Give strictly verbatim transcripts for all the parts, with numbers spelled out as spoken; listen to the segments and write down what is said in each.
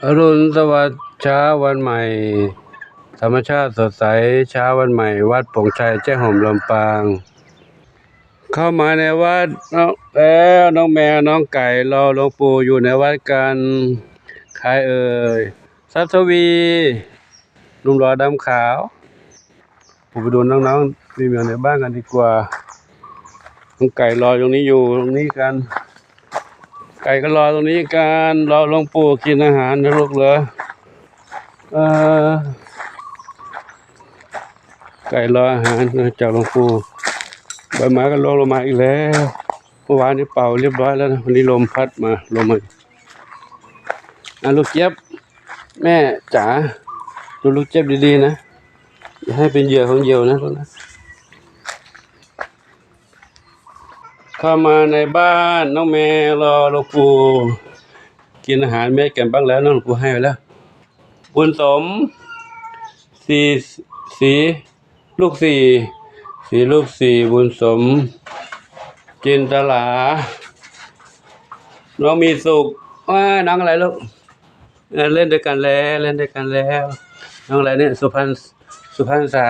อรุณสวัสดิ์เช้าวันใหม่ ธรรมชาติสดใส เช้าวันใหม่ วัดโป่งชัย แจ้ห่ม ลำปาง เข้ามาในวัด น้อง แล้วน้องแมว น้องไก่ รอหลวงปู่อยู่ในวัดกัน ใครเอ่ย ทรัพย์ทวี หนุ่มหล่อดำขาว ผมไปดูน้องๆ พี่เหมียวในบ้านกันดีกว่า น้องไก่รอตรงนี้อยู่ ตรงนี้กัน ไก่ก็รอตรงนี้กัน รอหลวงปู่กินอาหารนะลูกเหรอ เออ ไก่รออาหารจากหลวงปู่ ใบไม้ก็ร่วงลงมาอีกแล้ว เมื่อวานนี้เป่าเรียบร้อยแล้วนะ วันนี้ลมพัดมา ลมมา อ่ะ ลูกเจี๊ยบ แม่จ๋า ดูลูกเจี๊ยบดีๆ นะ อย่าให้เป็นเหยื่อของเหยี่ยวนะลูกนะ เข้ามาในบ้าน น้องแมวรอหลวงปู่กินอาหารเม็ดกันบ้างแล้ว น้องปู่ให้ไปแล้ว บุญสม สี สี ลูกสี่ สี ลูกสี่ บุญสม จินตลา น้องมีสุข ว่าน้องอะไรลูก เออ เล่นด้วยกันแล้ว เล่นด้วยกันแล้ว น้องอะไรเนี่ย สุพรรณ สุพรรณษา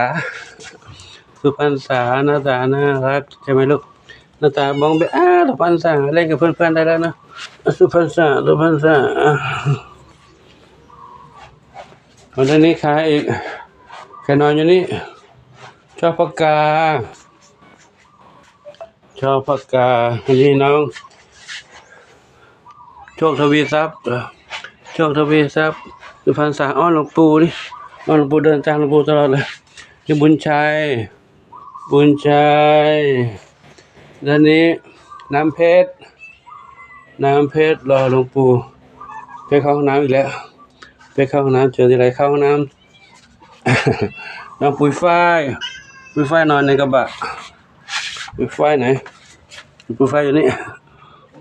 สุพรรณษา หน้าตาน่ารัก ใช่ไหมลูก หน้าตาบ้องเบะ อ้า สุพรรณษา เล่นกับเพื่อนๆ ได้แล้วนะ สุพรรณษา สุพรรณษา อ่ะ วันนี้ใครอีก ใครนอนอยู่นี่ ชอบปากกา ชอบปากกา อันนี้น้อง โชคทวีทรัพย์ เออ โชคทวีทรัพย์ สุพรรณษา อ้อนหลวงปู่นี่ อ้อนหลวงปู่ เดินตามหลวงปู่ตลอดเลย นี่บุญชัย บุญชัย ด้านนี้ น้ำเพชร น้ำเพชร รอหลวงปู่ เพชรเข้าห้องน้ำอีกแล้ว เพชรเข้าห้องน้ำ เจอทีไรเข้าห้องน้ำ น้องปุยฝ้าย ปุยฝ้ายนอนในกระบะ ปุยฝ้ายไหน ปุยฝ้ายอยู่นี่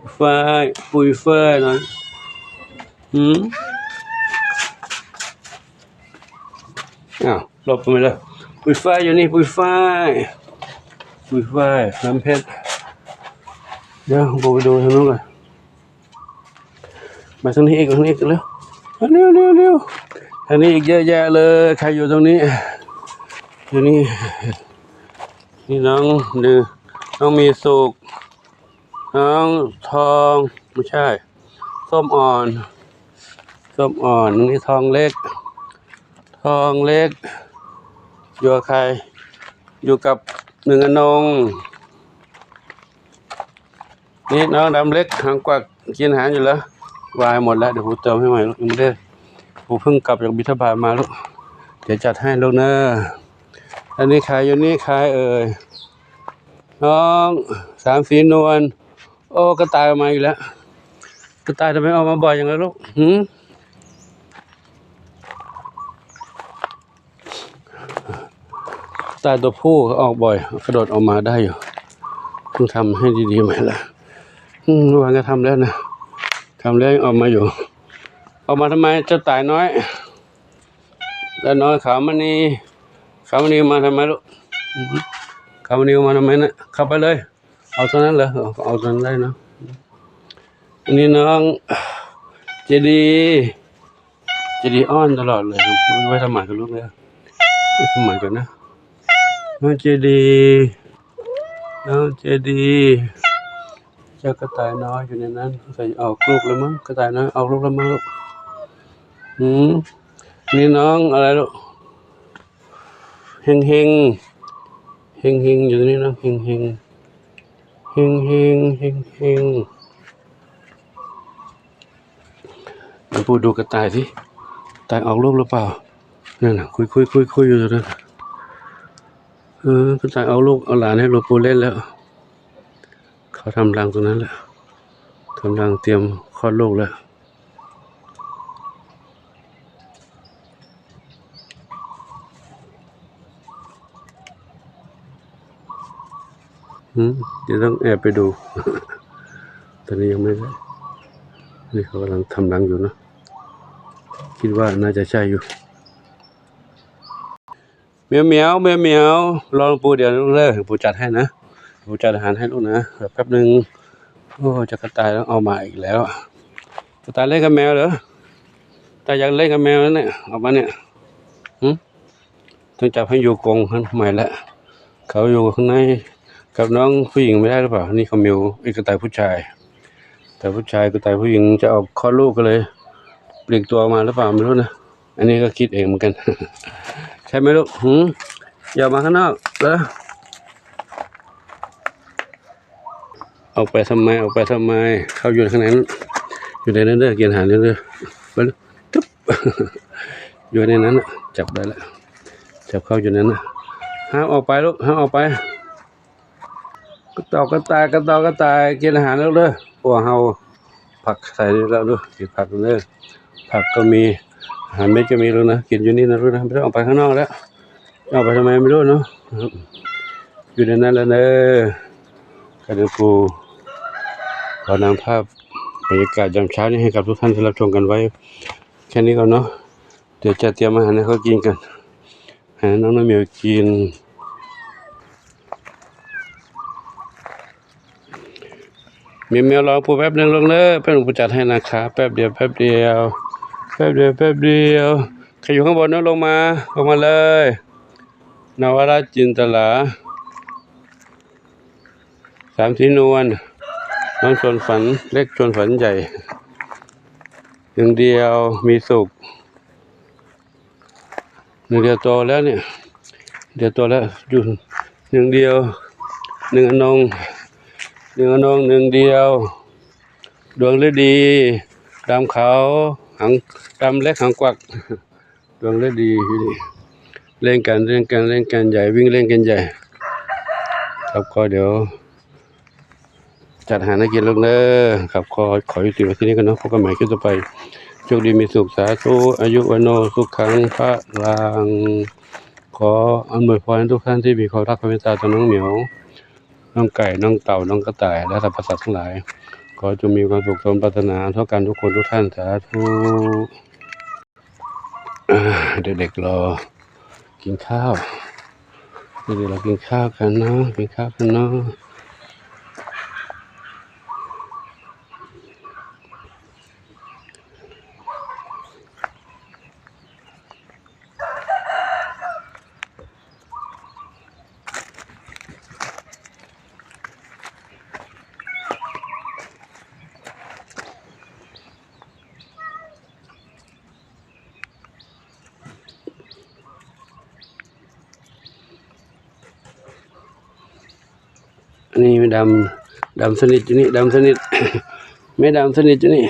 ปุยฝ้าย ปุยฝ้ายนอน อืม อ้าว หลบไปเลย ปุยฝ้ายอยู่นี่ ปุยฝ้าย ปุยฝ้าย น้ำเพชร เดี๋ยวผมไปดูทางนู้นก่อน มาทางนี้อีก ทางนี้อีก เร็ว เร็ว เร็ว เร็ว ทางนี้อีกเยอะแยะเลย ใครอยู่ตรงนี้ อยู่นี่ นี่น้องดือ น้องมีสุข น้องทอง ไม่ใช่ ส้มอ่อน ส้มอ่อน นี่ทองเล็ก ทองเล็ก อยู่กับใคร อยู่กับหนึ่งอนง นี่น้องดำเล็ก หางกวัก กินอาหารอยู่เหรอ วายหมดแล้ว เดี๋ยวผมเติมให้ใหม่ลูก ยังไม่ได้ ผมเพิ่งกลับจากบิณฑบาตมาลูก เดี๋ยวจัดให้ลูกเนอะ อันนี้ใคร อยู่นี่ใครเอ่ย น้องสามสีนวล โอ้ กระต่ายออกมาอีกแล้ว กระต่ายทำไมออกมาบ่อยจังเลยลูก หืม กระต่ายตัวผู้ออกบ่อย กระโดดออกมาได้อยู่ ต้องทำให้ดีๆ ใหม่ละ อืม เมื่อวานก็ทำแล้วนะ ทำแล้วยังออกมาอยู่ ออกมาทำไม เจ้าต่ายน้อย ต่ายน้อย ขาวมณี ขาวมณีมาทำไมลูก อืม ขาวมณีมาทำไมนะ เข้าไปเลย เอาตัวนั้นเลย เอา เอาตัวนั้นได้เนาะ อันนี้น้องเจดี เจดีอ้อนตลอดเลย ไว้ทำหมันกับลูกเลย ไว้ทำหมันก่อนนะ น้องเจดี น้องเจดี เจ้ากระต่ายน้อยอยู่ในนั้น ใส่ออกลูกแล้วมั้ง กระต่ายน้อยออกลูกแล้วมั้งลูก อืม นี่น้องอะไรลูก เฮงเฮง เฮงเฮงอยู่ตรงนี้นะ เฮงเฮง เฮงเฮง เฮงเฮง หลวงปู่ดูกระต่ายสิ กระต่ายออกลูกหรือเปล่า นั่นน่ะ คุยคุยคุยคุยอยู่ตรงนั้น เออ กระต่ายเอาลูกเอาหลานให้หลวงปู่เล่นแล้ว เขาทำรังตรงนั้นแหละ ทำรังเตรียมคลอดลูกแล้ว อืม เดี๋ยวต้องแอบไปดู ตอนนี้ยังไม่ได้ นี่เขากำลังทำรังอยู่นะ คิดว่าน่าจะใช่อยู่ เหมียวเหมียว เหมียวเหมียว รอหลวงปู่เดี๋ยวลูกเด้อ ปู่จัดให้นะ ปู่จัดอาหารให้ลูกนะ เดี๋ยวแป๊บนึง โอ้ จะกระต่ายต้องเอามาอีกแล้ว กระต่ายเล่นกับแมวเหรอ ตาอยากเล่นกับแมวแล้วเนี่ย ออกมาเนี่ย หึ ต้องจับให้อยู่กรงข้างในแล้ว เขาอยู่ข้างในกับน้องผู้หญิงไม่ได้หรือเปล่า นี่เขาแมว ไอ้กระต่ายผู้ชาย แต่ผู้ชาย กระต่ายผู้หญิงจะออกคลอดลูกก็เลย เปลี่ยนตัวมาหรือเปล่าไม่รู้นะ อันนี้ก็คิดเองเหมือนกัน ใช่ไหมลูก หึ อย่ามาข้างนอกแล้ว ออกไปทำไม ออกไปทำไม เขาอยู่ข้างในนั้น อยู่ในนั้นเด้อ กินอาหารเด้อ ไปเลย ตึ๊บ อยู่ในนั้นน่ะ จับได้แล้ว จับเขาอยู่นั้นน่ะ ห้ามออกไปลูก ห้ามออกไป กระต่อกระต่าย กระต่อกระต่าย กินอาหารแล้วเด้อ พวกเฮา ผักใส่แล้วเด้อ กินผักเด้อ ผักก็มี อาหารเม็ดก็มีแล้วนะ กินอยู่นี่นะลูกนะ ไม่ต้องออกไปข้างนอกแล้ว ออกไปทำไมไม่รู้เนาะ อยู่ในนั้นแล้วเด้อ ก็เดี๋ยวกูขอนำภาพบรรยากาศยามเช้านี้ให้กับทุกท่านที่รับชมกันไว้ แค่นี้ก่อนเนาะ เดี๋ยวจะเตรียมอาหารให้เขากินกัน ให้น้องน้ำเหมียวกิน เหมียวเหมียวรอปูแป๊บนึงลูกเด้อ แป๊บนึงปูจัดให้นะคะ แป๊บเดียว แป๊บเดียว แป๊บเดียว แป๊บเดียว ใครอยู่ข้างบนนั้นลงมา ลงมาเลย นวรัตน์จินตลา สามสีนวล น้องชวนฝันเล็กชวนฝันใหญ่ หนึ่งเดียวมีสุข หนึ่งเดียวโตแล้วเนี่ย เดียวโตแล้ว อยู่หนึ่งเดียว หนึ่งอนง หนึ่งอนง หนึ่งเดียว ดวงฤดี ดำขาว หางดำเล็กหางกวัก ดวงฤดี เล่นกัน เล่นกัน เล่นกันใหญ่ วิ่งเล่นกันใหญ่ ครับ ก็เดี๋ยว จัดอาหารให้กินลูกเด้อ ครับ ขอ ขอยุติไว้ที่นี่ก่อนเนาะ พบกันใหม่คลิปต่อไป โชคดีมีสุข สาธุ อายุวัณโณ สุขัง พลัง ขออำนวยพรให้ทุกท่านที่มีความรักความเมตตาต่อน้องเหมียว น้องไก่ น้องเต่า น้องกระต่าย และสรรพสัตว์ทั้งหลาย ขอจงมีความสุขสมปรารถนาเท่ากันทุกคนทุกท่าน สาธุ อ่า เด็กๆรอกินข้าว เด็กๆรอกินข้าวกันเนาะ กินข้าวกันเนาะ อันนี้ไม่ดำ ดำสนิทอยู่นี่ ดำสนิท ไม่ดำสนิทอยู่นี่